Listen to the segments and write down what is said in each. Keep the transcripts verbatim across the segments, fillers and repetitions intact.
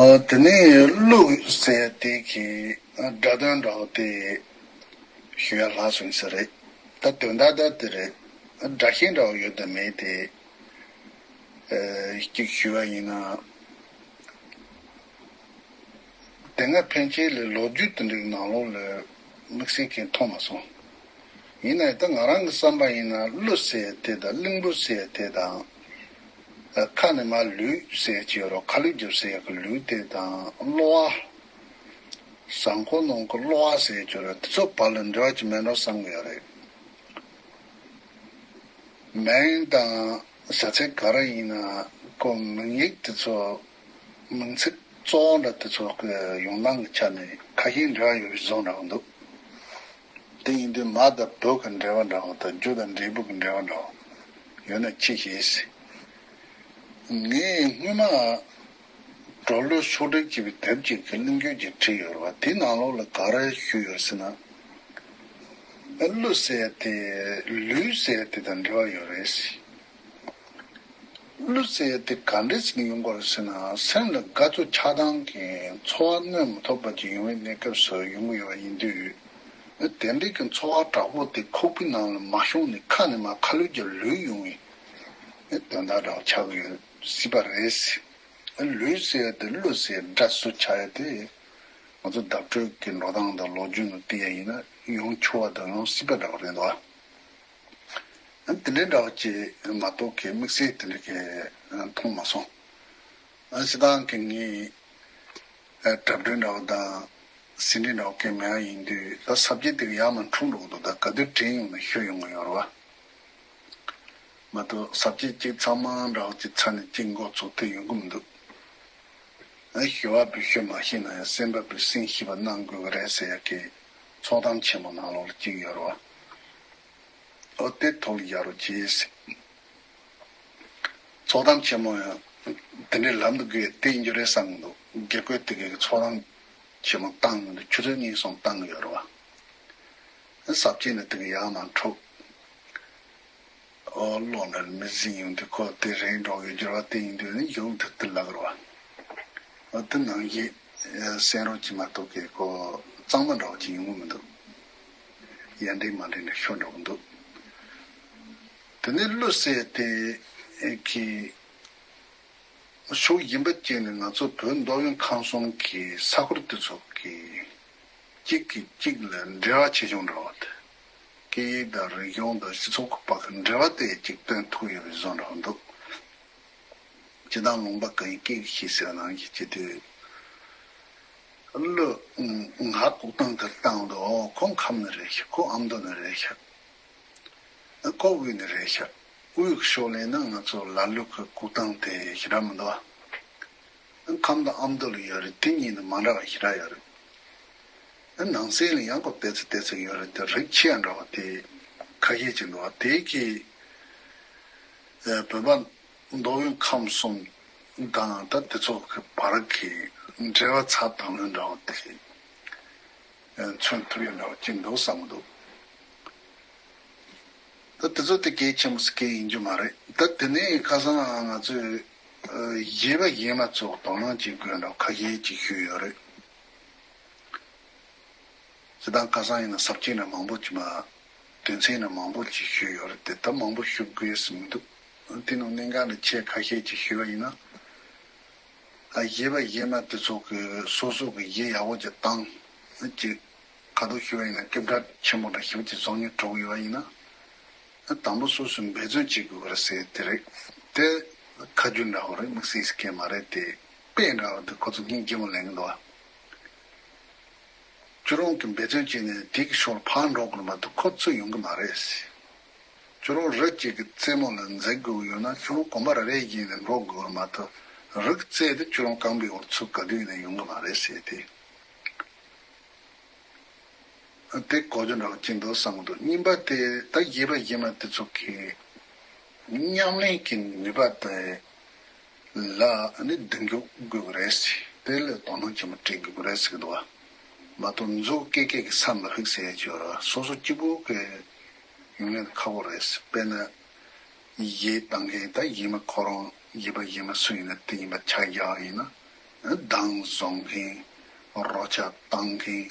དེ་ནས་གླུ་ཟེར་དེ་གི་སྒྲ་དོན་འདྲ་བོ་དེ་ཞུ་ཡ་ལྷག་སོང་ས་རེད། ད་དོན་དག་ད་དེ་རེད། སྒྲ་ཤེས་འདྲ་བོ་ཡོད་དམ་མེད་དེ་གཅིག་ཞུ་བ་ཡིན་ན། དེ་སྔ་ཕན་ཆད་ལ་ལོ་རྒྱུས་དེ་འདྲའི་ནང་ལོགས་ལ་དམིགས་བསལ་གྱི་མཐོང་མ་སོང་། ཡིན་ནའི་ད་ང་རང་གི་བསམ་པ་ཡིན་ན་གླུ་ཟེར་དེ་དང་གླིང་བུ་ཟེར་དེ་དང་། ཁ་ནས་མར་ལུས་ཟེར་གྱི་ཡོད་རོགས། ཁ་ལུས་སྒྱུར་ཟེར་གྱི་ལུས་དེ་དང་གློ་བ། ཟངས་ཁོག་ནང་གི་གློ་བ་ཟེར་གྱི་ཡོད་རོགས། དེ་ཚོ་བར་ལ་འབྲེལ་བ་ཅིག་མེད་འགྲོ་བསམ་གྱི་ཡོད་རེད། མིང་དང་བྱ་ཚིག་ག་རེ་ཡིན་ན་ཁོ་མིང་ཡིག་དེ་ཚོ་མིང་ཚིག་གཙོ་བོ་འདྲ་དེ་ཚོ་གི་ཡོང་སྟངས་ཀྱི་ཆ་ནས་ཁ་ཤས་འབྲེལ་བ་ཡོད་པའི་བཟོ་འདྲ་བོ་འདུག་དེ་ཡིན་དུས་མ་དང་བུ་གི་འབྲེལ་བ་འདྲ་བོ་དང་རྒྱུ་དང་འབྲས་བུ་གི་འབྲེལ་བ་འདྲ་བོ་ཡོད་ན་ཅི་ཞིག་ངས་སྔོན་མ་གྲོགས་ལོས་ཕྱོགས་སྒྲིག་བྱས་པའི་དེབ་ཅིག་གི་གླེང་བརྗོད་ཅིག་བྲིས་ཡོད་རེད་བ། དེའི་ནང་ལོགས་ལ་ག་རེ་ཞུས་ཡོད་ཟེར་ན། གླུ་ཟེར་དེ་ལུས་ཟེར་དེ་དང་འབྲེལ་བ་ཡོད་རེད། གླུ་ཟེར་དེ་ག་འདྲས་ཟིན་ཡོང་གི་རེད་ཟེར་ན། སེམས་ལ་དགའ་སྐྱོ་ཆགས་སྡང་གི་ཚོར་བ་གནོན་མི་ཐུབ་པ་ཅིག་ཡོང་བའི་གནས་སྐབས་སུ་ཡོང་གི་ཡོད་པ་ཡིན་དུས། དེ་འདྲའི་གི་ཚོར་བ་དྲག་པོ་དེ་ཁོག་པའི་ནང་ལ་མ་ཤོང་ནས་ཁ་ནས་མར་ཁ་ལུད་ཀྱི་ལུད་ཡོང་བའི་དོན་དག་འདྲ་བོ་ཆགས་ཀྱི་ཡོད་སྲིད་པ་རེད། ལུས་ཟེར་དེ་གླུ་ཟེར་སྒྲ་སུ་ཆགས་ཡ་དེ། ང་ཚོ་བརྡ་སྤྲོད་ཀྱི་འགྲོ་སྟངས་དང་ལོ་རྒྱུས་ནང་བལྟས་ཡ་ཡིན་ན་ཡོང་ཆོག་པ་དང་ཡོང་སྲིད་པ་འདྲ་བོ་རེད་འདུག་ཨ། དེ་འདྲའི་འདྲ་བོ་ཅིག་མ་གཏོགས་ཀྱི་དམིགས་བསལ་དེ་འདྲ་གི་མཐོང་མ་སོང་། སྤྱིར་བཏང་གི་ངས་གྲ་སྒྲིག་འདྲ་བོ་དང་ཟིན་བྲིས་འདྲ་བོ་གང་མེད་པ་ཡིན་དུས། ད་ས་བཅད་དེ་ག་ཡར་མར་འཁྲུག་འགྲོ་གི་འདུག་ད་ག་དུས་དྲན་ཡོང་ན་ཤོད་ཡོང་གི་ཡོད་རེད་བ། མ་གཏོགས་ས་བཅད་གཅིག་ཚང་མ་འདྲ་བོ་གཅིག་ཚར་ནས་གཅིག་འགོ་ཚུགས་ཐུབ་ཡོང་གི་མི་འདུག་ཨ། ཞུ་བ་པོས་ཞུ་མ་ཤེས་ན་ཡང་སེམས་པ་པོས་སེམས་ཤེས་པ་གནང་དགོས་ཀྱི་རེད་ཟེར་ཡ་གི་ཚོགས་གཏམ་ཆེན་མོ་ནང་ལོགས་ལ་གཅིག་ཡོད་རེད་བ། ཨོ་དེ་ཐོག་ལ་ཡར་རོ་གྱིས། ཚོགས་གཏམ་ཆེན་མོ་ཡང་དེ་འདྲའི་ལབ་འདུག་གི་དེ་ཡིན་རྒྱུ་རེད་བསམ་གི་འདུག་དགེ་བསྐོས་དེ་གའི་ཚོགས་གཏམ་ཆེན་མོ་བཏང་གི་འདུག་ཆུ་ཚོད་གཉིས་གསུམ་བཏང་གི་ཡོད་རེད་བ། ས་བཅད་ནི་དེ་ག་ཡར་མར་འཁྲུག་ཨོ་ལོ་ན་མི་ཟིན་ཡོང་དུས་ཁོ་དེ་རིང་འགྲོ་གི་འགྱུར་བ་དེ་ཡིན་དུས་ནི་ཡོང་དུ་དུ་ལག་རོ། ཨོ་དེ་ནང་བཞིན་སེམས་རོགས་ཀྱི་མ་གཏོགས་ཀྱི་ཁོ་གཙང་མ་འདྲ་བོ་ཅིག་ཡོང་གི་མི་འདུག་ཡར་འདྲེས་མར་འདྲེས་ནས་ཤོར་འགྲོ་གི་འདུག་དེ་ནས་གླུ་ཟེར་དེ་གི་ཤུགས་ཡིན་པ་ཅན་ནི་ང་ཚོ་བོད་མདོ་དབུས་ཁམས་གསུམ་གྱི་ས་ཁུལ་དེ་ཚོ་གི་གཅིག་གིས་གཅིག་ལ་འབྲེལ་བ་ཆེ་ཆུང་འདྲ་བ་དེ། སྐད་ཡིག་དང་རིག་གཞུང་དང་སྤྱི་ཚོགས་ཀྱི་བར་གྱི་འབྲེལ་བ་དེ་གཅིག་སྟོན་ཐུབ་ཡོད་པའི་བཟོ་འདྲ་བ་འདུག་སྤྱིར་བཏང་ལུང་པ་གང་ཡིན་སྐད་ཀྱི་ཤེས་ཟེར་ནང་བཞིན་བྱེད་དུས། གླུ་ང་ལྐུགས་སྟངས་དེར་བཏང་འདུག་ཨོ་ཁོ་ཁམས་ནི་རེད་ཤག་ཁོ་ཨ་མདོ་ནི་རེད་ཤག་ཨ་ཁོ་དབུས་ནས་རེད་ཤག་དབུས་ཀྱི་ཕྱོགས་ལ་ཡིན་ན་ང་ཚོ་ལ་ལུག་གི་ལྐུགས་སྟངས་དེ་ཞེ་དྲག་མི་འདུག་ཨ་ཁམས་དང་ཨ་མདོ་ལ་ཡོད་རེད། དེ་གཉིས་ནི་མ་འདྲ་བ་ཞེ་དྲག་ཡོད་རེད། ཨ་ནང་གསེས་ལ་ཡང་ཁོ་ཏོག་ཙམ་ཏོག་ཙམ་ཡོད་རེད། དེ་རིགས་ཆེ་ཡང་འདྲ་བ་དེ་ཁ་ཤས་ཅིག་འདུག་བ། དེ་གི་ཨ་བོད་པ་མདོ་དབུས་ཁམས་གསུམ་དང་ད་དེ་ཚོ་གི་བར་གྱི་འབྲེལ་བ་ཚ་དང་ལོན་འདྲ་བ་དེ་མཚོན་ཐུབ་ཡ་འདྲ་བ་ཅིག་འདུག་བསམ་གི་འདུག་ད་དེ་ཚོ་དེ་གལ་ཆེན་པོ་ཟེར་མཁན་ཡིན་རྒྱུ་མ་རེད། ད་དེ་ནས་ཁ་སང་ང་ཚོས་ཨ་གཞས་པ་གཞས་མ་ཚོ་དོ་སྣང་བྱེད་དགོས་འདྲ་ཁ་ཤས་ཅིག་ཞུས་ཡོད་རེད། སྤྱིར་བཏང་ཁ་སང་ཡིན་ན་ས་བཅད་ནས་མང་པོ་ཅིག་མ། དོན་ཚན་ནས་མང་པོ་ཅིག་ཞུས་ཡོད་རེད་དེ། ད་མང་པོ་ཞུ་དགོས་སུ་མི་འདུག་དེ་ནང་གནད་འགག་ནས་ཆེས་ཁ་ཤས་ཅིག་ཞུས་པ་ཡིན་ན། ཨ་གཞས་པ་གཞས་མ་དེ་ཚོ་གི་སོ་སོ་གི་གཞས་ཡག་པོ་ཅིག་བཏང་། ཅིག་ཁ་ཐུག་ཞུས་པ་ཡིན་ན་སྐད་གྲགས་ཆེན་པོ་འདྲ་ཞེ་པོ་ཅིག་བཟོ་སྙིང་བྲོ་གི་ཡོད་པ་ཡིན་ན། ཨ་དང་པོ་སོ་སོས་འབད་བརྩོན་བྱེད་དགོས་པ་རེད་ཟེར་དེ་རེད། དེ་ཁ་རྒྱུན་འདྲ་བོ་རེད། དམིགས་བསལ་ཟེར་མཁན་མ་རེད་དེ། དཔེ་འདྲ་བོ་དེ་ཁོ་ཚོ་སྙིང་རྗེ་མོ་ལེན་གི་འདུག་ཨ། ཁྱོད་རང་གིས་འབད་བརྩོན་བྱས་ནས་དེ་གི་ཕྱོགས་ཕར་འགྲོ་དགོས་མ་གཏོགས་ཁོ་ཚོས་ཡོང་གི་མ་རེད། ཁྱོད་རང་རི་གཅིག་གི་རྩེ་མོ་ལ་འཛེག་དགོས་ཡོད་ན་ཁྱོད་རང་གོམ་པ་རེ་རེ་བཞིན་ནས་འགྲོ་དགོས་མ་གཏོགས་རི་གི་རྩེ་དེ་ཁྱོད་རང་རྐང་པའི་འོག་ཚུད་ག་དུས་ནས་ཡོང་གི་མ་རེད་ཟེར་ཏེ། དེ་གོ་རྒྱུ་འདྲ་བོ་ཅིག་འདུག་བསམ་གི་འདུག་གཉིས་པ་དེ་ད་གཞས་པ་གཞས་མ་དེ་ཚོ་གི་ཉམས་ལེན་གྱི་ནུས་པ་དེ། ལ་ནི་འདོན་རྒྱུ་དགོས་ཀྱི་རེད། དེ་ལ་དོ་སྣང་ཆེན་པོ་སྤྲད་དགོས་ཀྱི་རེད་ཟེར་གྱི་འདུག་བ། མ་གཏོགས་མཛོ་ཀེ་ཀེ་གི་ས་མ་ཕིག་ཟེར་ཡ་ཅིག་ཡོད་རེད། སོ་སོ་གཅིག་པུ་གི་ཡོང་ཡ་ཁག་པོ་རེད། དཔེར་ན་གཞས་བཏང་མཁན་ད་གཞས་མ་ཁོ་རང་གཞས་པ་གཞས་མ་སུ་ཡིན་ན་དེ་ཡིན་པ་ཆ་བཞག་ཡིན་ན། གདང་བཟུང་མཁན། རོ་ཆ་བཏང་མཁན།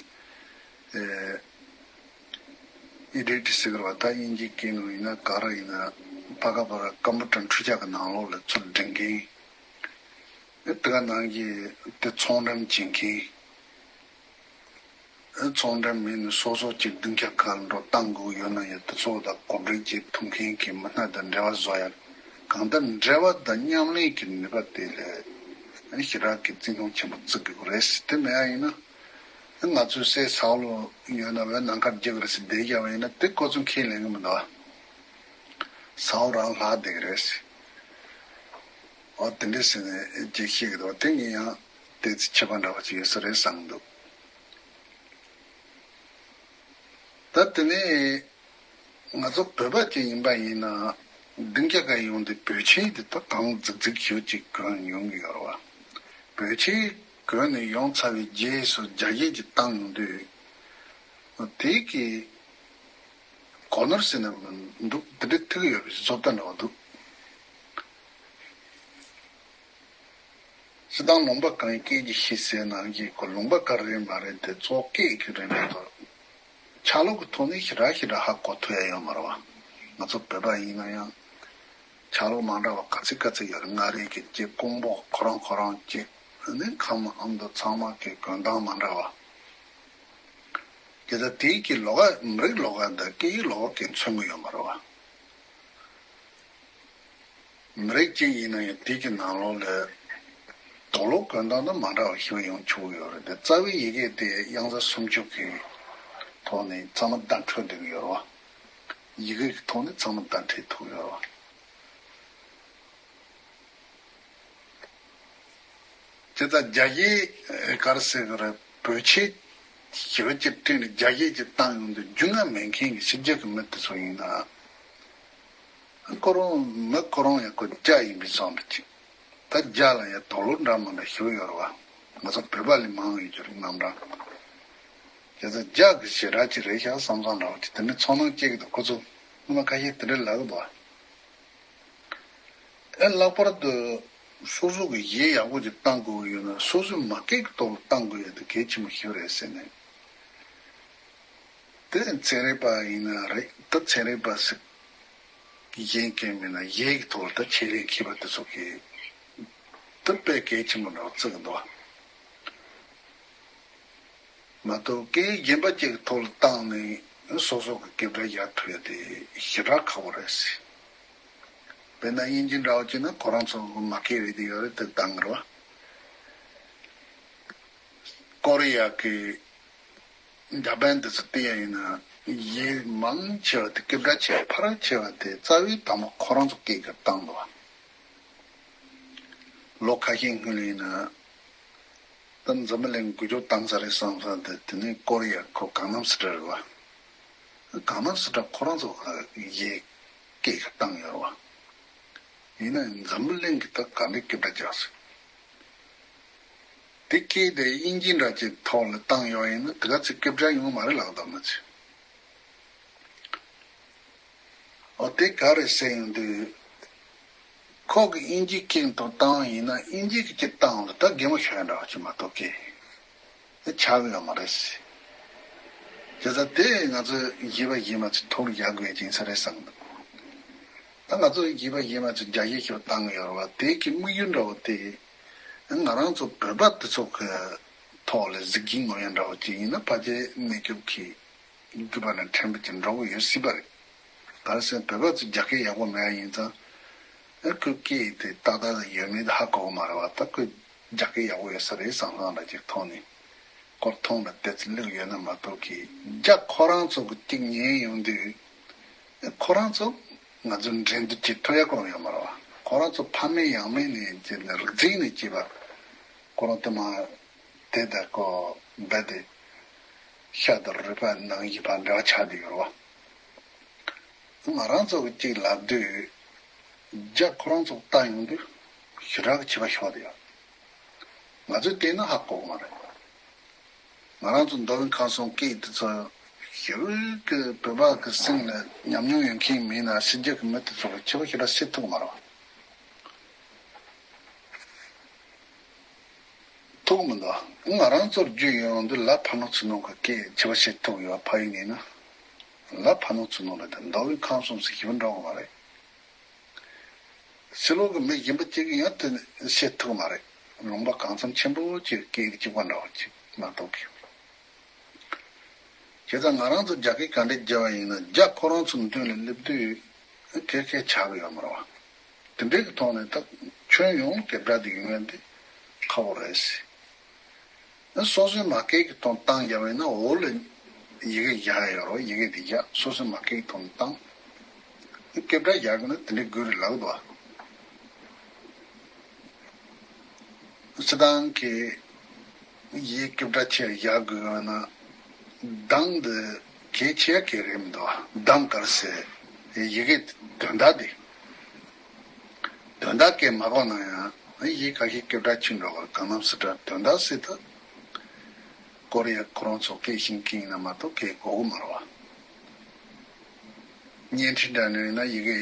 ཨེ་ཨི་ཌི་ཊི་ཟེར་བ་ད་དབྱིན་ཇིའི་སྐད་ནང་ཡིན་ན་ག་རེ་ཡིན་ན་ཕ་ག་པ་ར་ཀམ་པུ་ཊར་འཕྲུལ་ཆས་ཀྱི་ནང་ལོགས་ལ་ཚུར་འདྲེན་མཁན། ཨེ་དེ་ག་ནང་གི་དེ་ཚོང་འགྲེམས་བྱེད་མཁན། ཚོང་འགྲེམས་མི་ནི་སོ་སོ་གཅིག་སྡིངས་ཆ་གང་འགྲོ་བཏང་དགོས་ཡོད་ན་ཡང་དེ་ཚོ་དང་གོ་སྒྲིག་བྱེད་ཐུབ་མཁན་གྱི་མི་སྣ་དང་འབྲེལ་བ་བཟོ་ཡ། གང་ལྟར་འབྲེལ་བ་དང་མཉམ་ལས་ཀྱི་ནུས་པ་དེ་ལས་ཞེ་དྲག་གི་བརྩི་མཐོང་ཆེན་པོ་བརྩི་དགོས་ཀྱི་རེད། དེ་མེད་ཡ་ཡིན་ན་ང་ཚོའི་སྲས་ཟའོ་ལོ་ཡོད་ན་བོད་ནང་ཁར་རྒྱག་གི་རེད་ཟེར་བསྡད་རྒྱག་པ་ཡིན་ན་དེ་ཁོ་ཚོ་ཁས་ལེན་གི་མི་འདུག་ཨ། ཟའོ་རང་ལྷག་བསྡད་ཀྱི་རེད་ཟེར། ཨོ་དེ་འདྲས་ཟེར་ནས་ཅིག་བཤད་ཀྱི་འདུག་དེ་ངས་ཡང་ཏོག་ཙམ་ཁྱད་པར་འདྲ་བ་ཅིག་ཡོད་ས་རེད་བསམ་གྱི་འདུག་ད་དེ་ནས་ང་ཚོ་བོད་པ་ཅིག་ཡིན་པ་ཡིན་ན་སྡིངས་ཆ་ག་ཡོང་དུས་བོད་ཆས་དེ་ད་གང་རྫིག་རྫིག་ཞིག་ཅིག་གོན་ཡོང་གི་ཡོད་རེད་བ། བོད་ཆས་གོན་ནས་ཡོང་ཚར་བའི་རྗེས་སུ་རྒྱ་སྐྱེད་ཅིག་བཏང་ཡོང་དུས་དེ་གི་གོ་ནོར་ཟེར་ན་མི་འདུག་དེ་འདྲ་ཐུག་ཡོད་པའི་བཟོ་ལྟ་འདྲ་བ་འདུག་སྤྱིར་བཏང་ལུང་པ་གང་ཡིན་སྐད་ཀྱི་ཤེས་ཟེར་ནང་གི་གོ་ལུང་པ་ག་རེ་མ་རེད་དེ་གཙོ་སྐད་ཀྱི་རེད་མེད་དོ། ཆ་ལུགས་ཀྱི་ཐོག་ནས་ཞེ་དྲག་ཞེ་དྲག་ཧ་གོ་ཐུབ་ཡ་ཡོད་མ་རེད་བ། ང་ཚོ་བོད་པ་ཡིན་ན་ཡང་ཆ་ལུགས་མ་འདྲ་བ་ག་ཚོད་ག་ཚོད་ཡོད་རེད། མངའ་རིས་ཀྱི་གཅིག་ཀོང་པོ་ཁོ་རང་ཁོ་རང་གཅིག་ནི་ཁམས་ཨ་མདོ་ཚང་མ་གི་གོན་སྟངས་མ་འདྲ་བ། དེ་ལྟ་དེའི་གི་ལོགས་ཀ་མི་རིགས་ལོགས་ཀ་དང་སྐད་ཡིག་ལོགས་ཀ་གི་མཚོན་གྱི་ཡོད་མ་རེད་བ། མི་རིགས་གཅིག་ཡིན་ན་ཡང་དེ་གི་ནང་ལོགས་ལ་དུག་ལོག་གོན་སྟངས་དང་མ་འདྲ་བ་ཞིག་ཡོང་ཆོག་གི་ཡོད་རེད་དེ། རྩ་བའི་ཡི་གེ་དེ་དབྱངས་རྩ་སུམ་ཅུ་གི་ཐོག་ནས་ཚང་མ་བརྡ་འཕྲོད་བསྡད་ཀྱི་ཡོད་རེད་བ། ཡི་གེ་གི་ཐོག་ནས་ཚང་མ་བརྡ་འཕྲོད་ཐུབ་ཡོད་རེད་བ། དེ་ལྟར་རྒྱ་སྐྱེད་ག་རེ་ཟེར་གི་རེད། བོད་ཆས་ཞེ་པོ་ཅིག་སྤྲས་ནས་རྒྱ་སྐྱེད་ཅིག་བཏང་ཡོང་དུས་རྒྱུས་མངའ་མེད་མཁན་གྱི་ཕྱི་རྒྱལ་གྱི་མི་དེ་ཚོ་ཡིན་ན། ཁོ་རང་མི་ཁོ་རང་ཡང་ཁོ་རྒྱ་ཡིན་པའི་བསམ་པ་ཅིག་ད་རྒྱ་ལ་ཡང་དུག་ལོག་འདྲ་མི་འདྲ་ཞེ་པོ་ཡོད་རེད་བ། ང་ཚོ་བོད་པ་ལས་མང་ཡོད་རྒྱུ་རེད་རྣམ་གྲངས། དེ་ཚོ་རྒྱ་གི་ཞེ་དྲག་ཅིག་རེད་ཤག་བསམ་བསམ་འདྲ་བ་ཅིག་དེ་ནས་ཚོར་སྣང་སྐྱེ་གི་འདུག་ཁོ་ཚོ་སྔོན་མ་ཁ་ཤས་དེ་འདྲ་ལབ་གི་འདུག་བ། ཨེ་ལྷག་པར་དུ་སོ་སོ་གི་གཞས་ཡག་པོ་ཅིག་བཏང་དགོས་ཡོད་ན་སོ་སོའི་མ་སྐད་ཀྱི་ཐོག་ལ་བཏང་དགོས་ཡོད་དེ་གལ་ཆེན་པོ་ཞིག་རེད་ཟེར་ནས། དེ་ཚན་རིག་པ་ཡིན་ན་རེད། ད་ཚན་རིག་པ་ཟིག་གཞན་གྱིས་མིན་ན་གཞས་ཀྱི་ཐོག་ལ་ད་ཆེད་ལས་མཁས་པ་དེ་ཚོ་གིས་ད་དཔེ་གལ་ཆེན་པོ་འདྲ་བོ་བརྩི་གི་འདུག་མ་གཏོགས་སྐད་གཞན་པ་ཅིག་གི་ཐོག་ལ་བཏང་ནས་སོ་སོ་གི་སྐད་སྒྲ་ཡར་ཐོན་ཡ་དེ་ཞེ་དྲག་ཁག་པོ་རེད་ཟེར། དཔེར་ན་དབྱིན་ཇི་འདྲ་བོ་བྱས་ན་ཁོ་རང་ཚོ་མ་སྐད་རེད་དེ་ཡོད་རེད་དེ་བཏང་གི་རེད་བ། ཀོ་རི་ཡ་གི་འཇར་པན་དེ་ཚོ་བལྟས་ཡ་ཡིན་ན་གཞས་མང་ཆེ་བ་དེ་སྐད་སྒྲ་ཆེ་བ་ཕལ་ཆེ་བ་དེ་རྩ་བའི་དང་པོ་ཁོ་རང་ཚོ་སྐད་ཀྱིས་བཏང་འདུག་བ། ལོ་ཁ་ཤས་སྔོན་ལ་ཡིན་ན། ད་འཛམ་བུ་གླིང་འགུལ་སྐྱོད་བཏང་ས་རེད་བསམ་ས་དེ་དེ་ནས་ཀོ་རི་ཡ་ཁོ་གང་ནམ་སི་ཏྲ་རེད་བ། གང་ནམ་སི་ཏྲ་ཁོ་རང་ཚོ་གཞས་སྐད་ཀྱིས་བཏང་ཡོད་རེད་བ། ཡིན་ན་འཛམ་བུ་གླིང་གི་ད་ག་འདྲའི་སྐད་སྒྲ་རྒྱག་སྲིད། དེ་སྐད་དེ་དབྱིན་ཇི་འདྲ་ཅིག་ཐོག་ལ་བཏང་ཡོད་ཡིན་ན་དེ་ག་ཚོད་སྐད་སྒྲ་ཡོང་མ་རེད་ལགས་དམ་མ་ཚོས། ཨོ་དེ་ག་རེད་ཟེར་ཡོང་དུས། ཁོ་གི་དབྱིན་ཇིའི་སྐད་ཐོག་བཏང་བ་ཡིན་ན་དབྱིན་ཇི་གི་སྐད་བཏང་ལ་ད་གད་མོ་ཤོར་འདྲ་བ་ཅིག་མ་གཏོགས་སྐད་དེ་ཆགས་ཀྱི་ཡོད་མ་རེད་ཟེར། བྱས་ཙང་དེ་ང་ཚོས་གཞས་པ་གཞས་མ་ཚོས་ཐུགས་ལ་འཇགས་དགོས་ཡ་ཅིག་ཡིན་ས་རེད་བསམ་འདུག་ད་ང་ཚོ་གཞས་པ་གཞས་མ་ཚོས་རྒྱ་སྐད་ཤོར་བཏང་གི་ཡོད་རེད་བ། དེ་གི་དམིགས་ཡུལ་འདྲ་བོ་དེ་ང་རང་ཚོ་བོད་པ་དེ་ཚོ་གི་ཐོག་ལ་གཟིགས་སྐྱོང་ངོ་ཡ་འདྲ་བོ་ཅིག་ཡིན་ན་ཕལ་ཆེར་གནས་སྐབས་ཀྱི་རྒྱུད་པ་ནས་ཕྲན་བུ་ཅིག་འགྲོ་གི་ཡོད་སྲིད་པ་རེད། ག་རེ་ཟེར་ན་བོད་པ་ཚོ་རྒྱ་སྐད་ཡག་པོ་མེད་པ་ཡིན་ཙང་། ཨ་ཁོའི་སྐད་དེ་ཏག་ཏག་ཡོད་མེད་ཧ་གོ་གི་མ་རེད་བ། ད་ཁོས་རྒྱ་སྐད་ཡག་པོ་ཡོད་ས་རེད་བསམ་བསམ་འདྲ་ཅིག་མཐོང་ནས་སྐོར་མཐོང་ལ་བལྟས་ཚེ་བླུགས་ཡོད་ན་མ་གཏོགས་ཀྱི་རྒྱ་ཁོ་རང་ཚོ་གི་གཅིག་ཉན་ཡོང་དུས་ཨ་ཁོ་རང་ཚོ་ང་ཚོ་འགྲན་བསྡུར་བྱེད་ཐུབ་ཡ་གང་ཡོད་མ་རེད་བ། ཁོ་རང་ཚོ་ཕ་མེས་ཡང་མེས་ནས་བྱས་ནས་རིགས་རྫས་ནས་སྐྱེས་པ་ཁོ་རང་དེ་མ་དེ་ད་ཀོ་བད་དེ་ཤ་དང་རུས་པ་ནང་བཞིན་པ་འདྲ་བ་ཆགས་བསྡད་ཡོད་རེད་བ། ང་རང་ཚོ་གི་གཅིག་ལབ་དུས་རྒྱ་ཁོ་རང་ཚོ་ལྟ་ཡོང་དུས་ཞེ་དྲག་གི་ཁྱད་པར་ཤོར་བསྡད་ཡོད། ང་ཚོས་བལྟས་ན་ཧ་གོ་གི་མ་རེད། ང་རང་ཚོ་མདོ་དབུས་ཁམས་གསུམ་སྐད་དེ་ཚོ་ཞེ་པོ་གི་བོད་པ་གི་སེམས་ལ་ཉམས་མྱོང་ཡོད་མཁན་མིན་ན་ཕྱི་རྒྱལ་གི་མི་དེ་ཚོ་གི་ཁྱད་པར་ཞེ་དྲག་ཤེས་ཐུབ་གི་མ་རེད། ཐུག་མི་འདུག་ང་རང་ཚོར་རྒྱུས་ཡོང་དུས་ལ་ཕ་ནོ་ཚུ་ནང་གི་སྐད་ཆེ་བ་བཤད་ཐུབ་ཡོད། ཕ་ཡུལ་ནས་ན་ལ་ཕ་ནོ་ཚུ་ནང་ལ་དང་མདོ་དབུས་ཁམས་གསུམ་ཟེར་ཞིབ་འགྲོ་གི་མ་རེད། ཕྱི་ལོགས་ཀྱི་མི་གཞན་པ་གཅིག་གིས་ཡང་དེ་བཤད་ཐུབ་མ་རེད། ལུང་པ་གང་འཚམ་ཆེན་པོ་གཅིག་སྐད་གཅིག་པ་འདྲ་བ་གཅིག་མ་གཏོགས་གི། བྱས་ཙང་ང་རང་ཚོ་རྒྱ་སྐད་ག་འདྲས་བརྒྱབ་པ་ཡིན་ན་རྒྱ་ཁོ་རང་ཚོ་མདུན་ལ་སླེབས་དུས་ཁེར་ཁེར་ཆགས་ཀྱི་ཡོད་མ་རེད་བ། དེ་འདྲས་ཀྱི་ཐོག་ནས་ད་ཁྱོན་ཡོངས་སྐད་སྒྲ་དེ་ཡོང་ཡ་འདི་ཁག་པོ་རེད་ཟེར། སོ་སོའི་མ་སྐད་ཀྱི་ཐོག་བཏང་བརྒྱབ་པ་ཡིན་ན་འོག་ལ་ཡི་གེ་བཞག་ཡོད་རེད་བ། ཡི་གེ་དེ་བཞག་སོ་སོའི་མ་སྐད་ཀྱི་ཐོག་ནས་བཏང་། སྐད་སྒྲ་བཞག་དགོས་ན་དེ་འདྲས་དགོས་རེད་ལབ་འདུག་བ། སྤྱིར་བཏང་གི་ཡི་གེ་སྐད་སྒྲ་ཆེ་བཞག་དགོས་ཡོད་ན་གདངས་འདི་གལ་ཆེ་གལ་རེད་མི་འདུག་གདངས་དཀར་ཟེར་ཡི་གེ་དོན་དག་འདི་དོན་དག་སྐད་མ་གོ་ན་ཡང་ཡི་གེ་ཁ་ཤས་སྐད་སྒྲ་ཆེ་འགྲོ་གི་རེད། གང་ལམ་སི་ཏྲ་དོན་དག་སི་ཏྲ་ཀོ་རི་ཡ་ཁོ་རང་ཚོ་སྐད་ཤེས་མཁན་ཡིན་ན་མ་གཏོགས་སྐད་གོ་གི་མ་རེད་བ། བརྙན་འཕྲིན་འདྲ་ནས་ཡིན་ན་ཡི་གེ་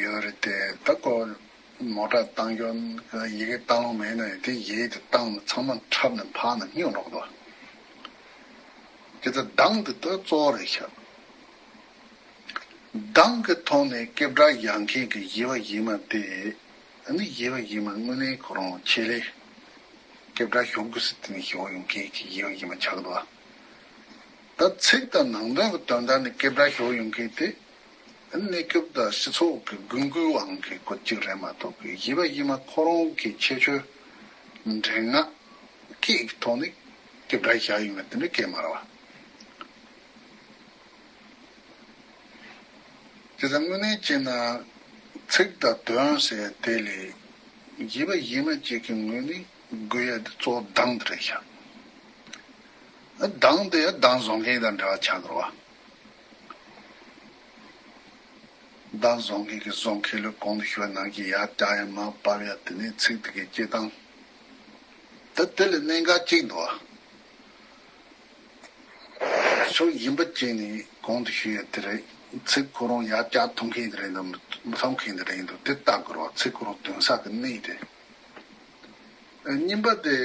ཡོད་རེད་དེ། ད་ཁོ་མོ་ཊ་བཏང་རྒྱུ་ཡི་གེ་བཏང་ལོང་མེད་ན་ཡང་དེ་ཡི་གེ་དེ་བཏང་ནས་ཚང་མ་འཁྲབ་ནས་ཕར་ནས་སྙོན་འགྲོ་གི་འདུག་དེ་ལྟར་གདངས་དེ་ད་གཙོ་བོ་རེད་ཤག་གདངས་ཀྱི་ཐོག་ནས་སྐད་སྒྲ་བཞག་མཁན་གྱི་གཞས་པ་གཞས་མ་དེ་ཨ་ནི་གཞས་པ་གཞས་མ་དངོས་གནས་ཁོ་རང་ཆེད་ལས་སྐད་སྒྲ་ཞོག་དགོས་ཟེར་དེ་ནས་ཞོག་ཡོང་མཁན་གྱི་གཞས་པ་གཞས་མ་ཆགས་འདུག་ད་ཚིག་དང་ནང་དོན་གྱི་དོན་དག་ནས་སྐད་སྒྲ་ཞོག་ཡོང་མཁན་དེ། གནས་སྐབས་དང་སྤྱི་ཚོགས་ཀྱི་དགོས་མཁོའི་དབང་གིས་སྐོར་གཅིག་རེད་མ་གཏོགས་གཞས་པ་གཞས་མ་ཁོ་རང་གི་ཁྱད་ཆོས་འདྲེན་ངག་སྐད་ཀྱི་ཐོག་ནས་སྐད་སྒྲ་བཞག་ཡོད་མེད་དེ་འདྲ་སྐད་མ་རེད་བ། དེ་ལྟར་དངོས་གནས་བྱས་ན་ཚིག་དང་དོན་ཟེར་དེ་ལས་གཞས་པ་གཞས་མ་གཅིག་གི་ངོས་ནས་དགོས་ཡ་དེ་གཙོ་བོ་གདངས་དེ་རེད་ཤག་གདངས་དེ་གདངས་བཟོ་མཁན་དང་འདྲ་བ་ཆགས་འགྲོ་བ། གདངས་བཟོ་མཁན་གྱིས་བཟོ་མཁན་ལས་གོང་དུ་ཞུས་པ་ནང་བཞིན་ཡར་བཀྱག་ཡ་མར་ཕབ་ཡ་དེ་ནས་ཚིག་དེ་གའི་སྐྱེ་སྟངས། ད་དེ་ལ་གནད་འགག་གཅིག་འདུག་བ། ཕྱོགས་གཞན་པ་གཅིག་ནས་གོང་དུ་ཞུས་ཡ་དེ་རེད། ཚིག་ཁོ་རང་ཡར་བཀྱག་ཐུབ་མཁན་དེ་རེད་དམ་མི་ཐུབ་མཁན་དེ་རེད་འདུག་དེ་ལྟ་དགོས་རེད་བ། ཚིག་ཁོ་རང་དོན་ས་གི་གནས་དེ། གཉིས་པ་དེ།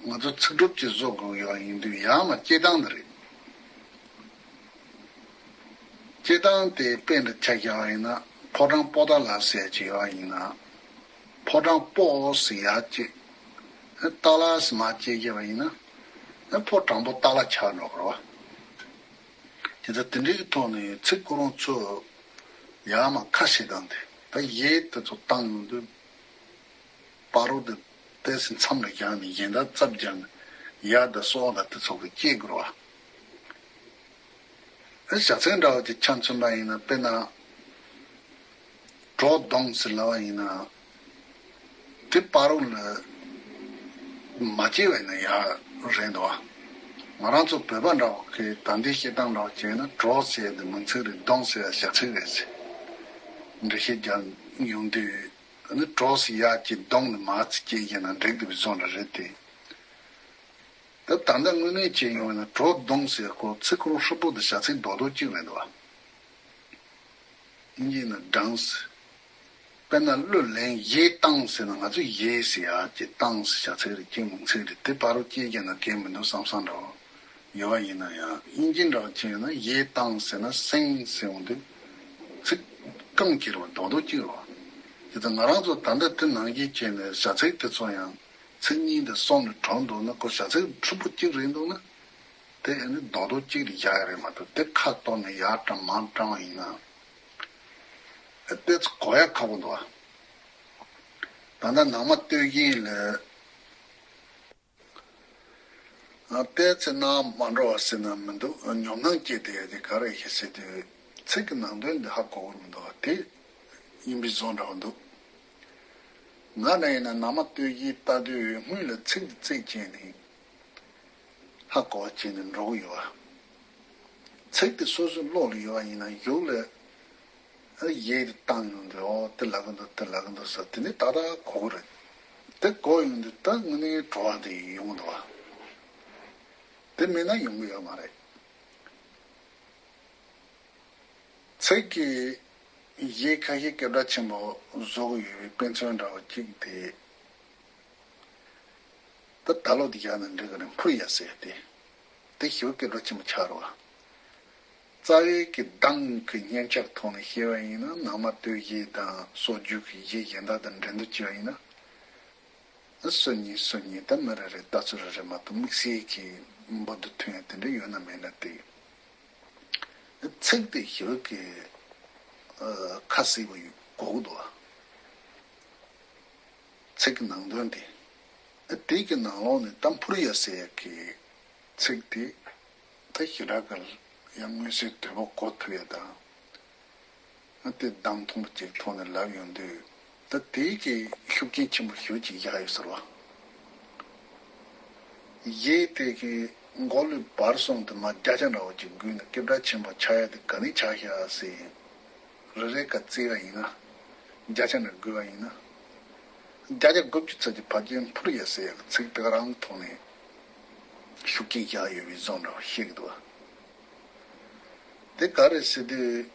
ང་ཚོ་ཚིག་གྲུབ་ཅིག་བཟོ་དགོས་ཡོད་ཡིན་དུས་ཡར་མར་སྐྱེ་སྟངས་འདི་རེད། སྐྱེ་སྟངས་དེ་དཔེ་འདྲ་ཆ་བཞག་པ་ཡིན་ན་ཕོ་བྲང་པོ་ཏ་ལ་ཟེར་ཅིག་ཡོད་ཡིན་ན། ཕོ་བྲང་པོ་ཟེར་ཡར་སྐྱེ། ཏ་ལ་ཟེར་མར་སྐྱེ་བཞག་པ་ཡིན་ན། ཕོ་བྲང་པོ་ཏ་ལ་ཆགས་འགྲོ་གི་རེད་བ། དེ་ལྟར་དེ་འདྲའི་ཐོག་ནས་ཚིག་ཁོ་རང་ཚོ་ཡར་མར་ཁ་ཕྱེ་སྟངས་དེ་ད་གཞས་དེ་ཚོ་བཏང་ཡོང་དུས། བར་རོ་དེ་ཏོག་ཙམ་མཚམས་ལ་བཞག་ནས་གཞན་དག་རྩབ་རྒྱག་ནས་ཡར་དང་སོགས་དང་དེ་ཚོ་གི་སྐྱེ་དགོས་རེད་བ། ཨ་བྱ་ཚིག་འདྲ་བ་ཅིག་ཆ་མཚོན་པ་ཡིན་ན་དཔེར་ན། གྲོགས་གདོང་ཟེར་ལབ་པ་ཡིན་ན། དེ་བར་རོ་ལ་མ་སྐྱེས་པ་ཡིན་ན་ཡག་རེད་འདུག་བ། ང་རང་ཚོ་བོད་པ་འདྲ་བ་གི་ད་ལྟའི་བཤད་སྟངས་འདྲ་བ་བྱས་ན་གྲོགས་ཟེར་ཡ་དེ་མིང་ཚིག་རེད། གདོང་ཟེར་ཡ་བྱ་ཚིག་རེད་ཟེར། འགྲེལ་བཤད་རྒྱག་ཡོང་དུས། ཨ་ནི་གྲོགས་སུ་ཡར་སྐྱེས་གདོང་ནས་མར་ཙམ་སྐྱེས་བཞག་ན་འགྲིག་འདུག་པའི་བཟོ་འདྲ་རེད་དེ། ད་ད་ལྟ་དངོས་གནས་བྱས་ཡོང་བ་ན་གྲོགས་གདོང་ཟེར་ཁོ་ཚིག་ཁོ་རང་ཧྲིལ་པོ་དེ་བྱ་ཚིག་རྡོག་རྡོག་གཅིག་རེད་འདུག་བ། ཨིན་ཇི་ན་གདངས། དཔེར་ན་གླུ་ལེན་གཞས་བཏང་ཟེར་ན་ང་ཚོས་གཞས་ཟེར་ཡ་ཅིག་བཏང་ཟེར་བྱ་ཚིག་རེད། ཅིག་མིང་ཚིག་རེད། དེ་བར་རོ་སྐྱེས་བཞག་ན་གལ་མི་འདུག་བསམ་བསམ་འདྲ་བོ་ཡོད་པ་ཡིན་ན་ཡང་ཨིན་ཇི་འདྲ་བ་བྱས་ཡོད་ན་གཞས་བཏང་ཟེར་ན་སིང་ཟེར་འོང་དུས་ཚིག་རྐང་གཅིག་རེད་བ། རྡོག་རྡོག་གཅིག་རེད་བ། དེ་ལྟར་ང་རང་ཚོ་ད་ལྟ་དེ་ནང་བཞིན་བྱས་ནས་བྱ་ཚིག་དེ་ཚོ་ཡང་ཚིག་གཉིས་དང་གསུམ་ལ་གྲུབ་འདུག་ན་ཁོ་བྱ་ཚིག་ཕྲུ་གུ་གཅིག་རེད་འདུག་ན་དེ་ཨ་ནི་རྡོག་རྡོག་གཅིག་ལ་བཞག་ཡ་རེད་མ་གཏོགས་དེ་ཁ་གཏོར་ནས་ཡར་བགྲངས་མར་བགྲངས་པ་ཡིན་ན་ཨ་ཏོག་ཙམ་གོ་ཡ་ཁག་པོ་འདུག་བ། ད་ལྟ་ནང་མ་སྟོད་གཞན་ལ། ཨ་ཏོག་ཙམ་ནང་མ་འགྲོ་བ་ཟེར་ན་མི་འདུག་ཉོབ་སྣང་སྐྱེས་བསྡད་ཡ་དེ་ག་རེ་ཡིན་ཟེར་དུས་ཚིག་གི་ནང་དོན་འདི་ཧ་གོ་གི་མི་འདུག་བ། དེ་ཡིན་པའི་བཟོ་འདྲ་བ་འདུག་ང་ན་ཡིན་ན་ནང་མ་སྟོད་གཞན་ལྟ་དུས་སྔོན་ལ་ཚིག་འདི་བརྩེགས་བྱས་ནས་ཧ་གོ་བ་བྱས་ནས་འགྲོ་གི་ཡོད་བ། ཚིག་དེ་སོ་སོའི་བློ་ལ་ཡོད་པ་ཡིན་ན་གཞུག་ལ་ཨ་གཞས་དེ་བཏང་ཡོང་དུས་ཨོ་དེ་ལབ་ཀྱི་འདུག་དེ་ལབ་ཀྱི་འདུག་ཟེར་དེ་ནས་ཏག་ཏག་གོ་གི་རེད། དེ་གོ་ཡོང་དུས་ད་དངོས་གནས་བྲོ་བ་དེ་ཡོང་གི་འདུག་བ། དེ་མེད་ན་ཡོང་གི་ཡོད་མ་རེད། ཚིག་གི་གཞས་ཁ་ཤས་སྐད་གྲགས་ཆེན་པོ་བཟོ་གི་ཡོད་པའི་དཔེ་མཚོན་འདྲ་བོ་གཅིག་དེ། ད་ད་ལོ་དེ་ཡག་ན་འགྲིག་གི་རེད། འཕུར་ཡ་ཟེར་ཏེ། དེ་ཞེ་པོ་སྐད་གྲགས་ཆེན་པོ་ཆགས་རེད་བ། རྩ་བའི་གི་གདངས་ཀྱི་སྙན་ཆ་ཐོག་ནས་བཤད་པ་ཡིན་ན། ནང་མ་སྟོད་གཞས་དང་སྲོལ་རྒྱུན་གྱི་གཞས་གཞན་དག་དང་འགྲན་བསྡུར་བྱས་པ་ཡིན་ན། སུ་གཉིས་སུ་གཉིས་ད་མི་རེ་རེ་ལྟ་ཚུལ་རེ་རེ་མ་གཏོགས་དམིགས་བསལ་གྱི་འབུར་དུ་ཐོན་ཡ་དེ་འདྲ་ཡོད་ན་མེད་ན་དེ། ཚིག་དེ་ཞེ་པོ་གི་ཁ་གསལ་པོ་ཡོད་དགོས་ཀྱི་འདུག་བ། ཚིག་གི་ནང་དོན་དེ། དེ་གི་ནང་ལོགས་ནས་ད་འཕུར་ཡ་ཟེར་ཡ་གི་ཚིག་དེ་ད་ཞེ་དྲག་གི་ཡང་མངོན་གསལ་དོད་པོ་གོ་ཐུབ་ཡ་དང་། དེ་གདངས་མཐོན་པོ་ཅིག་ཐོག་ནས་ལབ་ཡོང་དུས། ད་དེའི་གི་ཤུགས་རྐྱེན་ཆེན་པོ་ཞེ་པོ་ཅིག་བཞག་ཡོད་ཟེར་བ། གཞས་དེ་གི་མགོ་ལས་བར་གསུམ་དུ་མར་བརྒྱ་ཆ་འདྲ་བོ་ཅིག་བགོས་ནས་སྐད་གྲགས་ཆེན་པོ་ཆགས་ཡ་དེ་ག་ནས་ཆགས་ཤག་ཟེར། རེ་རེ་ཀ་བརྩིས་པ་ཡིན་ན། བརྒྱ་ཆ་ནས་བགོས་པ་ཡིན་ན། བརྒྱ་ཆ་དགུ་བཅུ་ཙམ་གྱི་ཕལ་ཆེར་འཕུར་ཡ་ཟེར་ཡ་གི་ཚིག་དེ་ག་རང་ཐོག་ནས་ཤུགས་རྐྱེན་བཞག་ཡོད་པའི་བཟོ་འདྲ་བོ་བཤད་ཀྱི་འདུག་བ། དེ་ག་རེད་ཟེར་དུས།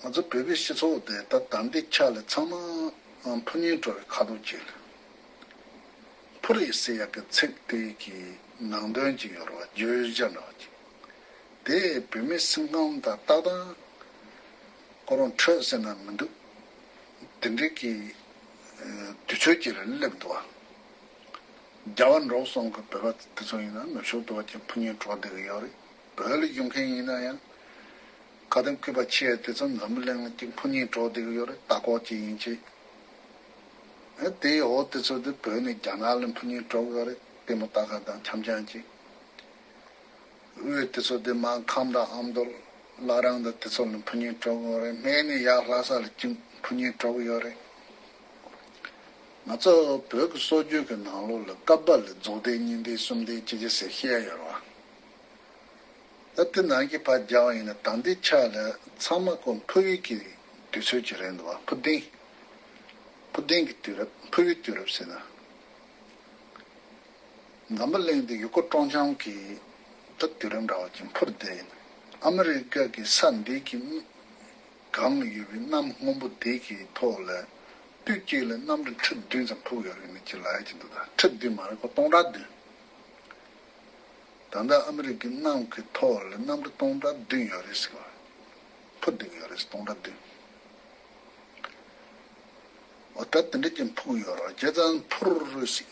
ང་ཚོ་བོད་པའི་སྤྱི་ཚོགས་དེ་ད་ད་ལྟའི་ཆ་ལ་ཚང་མ་འཕུར་སྙིང་བྲོ་བའི་ཁ་དོག་ཅིག་ལ། འཕུར་ཡི་ཟེར་ཡག་གི་ཚིག་དེ་གི་ནང་དོན་ཅིག་ཡོད་རེད་བ། བརྗོད་བྱ་འདྲ་བ་ཅིག་དེ་བོད་མིའི་སེམས་ཁམས་དང་ཏག་ཏག་ཁོ་རང་འཕྲོད་ཟེར་ན་མི་འདུག་དེ་འདྲའི་གི་དུས་ཚོད་ཅིག་ལ་སླེབས་འདུག་བ། རྒྱ་བལ་འབྲུག་གསུམ་གྱི་བོད་པ་དེ་ཚོ་ཡིན་ན་ནུབ་ཕྱོགས་དུ་བ་ཅིག་འཕུར་སྙིང་བྲོ་བསྡད་ཀྱི་ཡོད་རེད། བོད་ལ་བཞུགས་མཁན་ཡིན་ན་ཡང་། ག་དེམ་སྐྱིད་པ་ཆེ་ཡ་དེ་ཚོ་འཛམ་བུ་གླིང་ལ་ཅིག་འཕུར་སྙིང་བྲོ་བསྡད་ཀྱི་ཡོད་རེད། ལྟ་སྐོར་ཅིག་ཡིན་ཆེད། ཨེ་དེའི་འོག་དེ་ཚོ་དེ་བོད་ནས་རྒྱ་ནག་ལ་འཕུར་སྙིང་བྲོ་གི་ཡོད་རེད། ལྟད་མོ་ལྟ་ག་དང་འཆམ་འཆམ་ཅིག་དབུས་དེ་ཚོ་དེ་མར་ཁམས་དང་ཨ་མདོ། བླ་བྲང་དང་དེ་ཚོ་ལ་འཕུར་སྙིང་བྲོ་གི་ཡོད་རེད། སྨད་ནས་ཡར་ལྷ་ས་ལ་ཅིག་འཕུར་སྙིང་བྲོ་གི་ཡོད་རེད། ང་ཚོ་བོད་ཀྱི་སྲོལ་རྒྱུན་གྱི་ནང་ལོགས་ལ་སྐབས་བབ་ལ་རྫོགས་ལྡན་གཉིས་ལྡན་གསུམ་ལྡན་ཅི་ཅི་ཟེར་བཤད་ཡ་ཡོད་རེད་བ། ད་དེ་ནང་གི་ཕར་རྒྱག་པ་ཡིན་ན་ད་ལྟའི་ཆ་ལ་ཚང་མ་ཁོ་འཕུར་བའི་གི་དུས་ཚོད་ཅིག་རེད་འདུག་བ། འཕུར་ལྡིང་། འཕུར་ལྡིང་གི་དུས་རབས། འཕུར་བའི་དུས་རབས་ཟེར་ན། འཛམ་བུ་གླིང་འདི་ཡུལ་སྐོར་སྤྲོ་འཆམ་གྱི་ད་དུས་རབས་འདྲ་བ་ཅིག་འཕུར་བསྡད་ཡིན། ཨ་མི་རི་ཀ་གི་ས་འདི་གི་སྒང་ལ་ཡོད་པའི་གནམ་སྔོན་པོ་འདི་གི་ཐོག་ལ་དུས་གཅིག་ལ་གནམ་གྲུ་ཁྲི་བདུན་ཙམ་འཕུར་ཡོད་རེད་ནི་ཅིག་ལབ་ཡ་ཅིག་འདུག་ད་ཁྲི་བདུན་མ་རེད་ཁོ་སྟོང་ཕྲག་བདུན། ད་ལྟ་ཨ་མི་རི་ཀའི་གནམ་གྱི་ཐོག་ལ་གནམ་གྲུ་སྟོང་ཕྲག་བདུན་ཡོད་རེད་ཟེར་བ། འཕུར་བསྡད་ཀྱི་ཡོད་རེད་སྟོང་ཕྲག་བདུན། འོ་ད་དེ་འདྲ་ཅིག་འཕུར་ཡོད་རེད། བྱས་ཙང་འཕུར་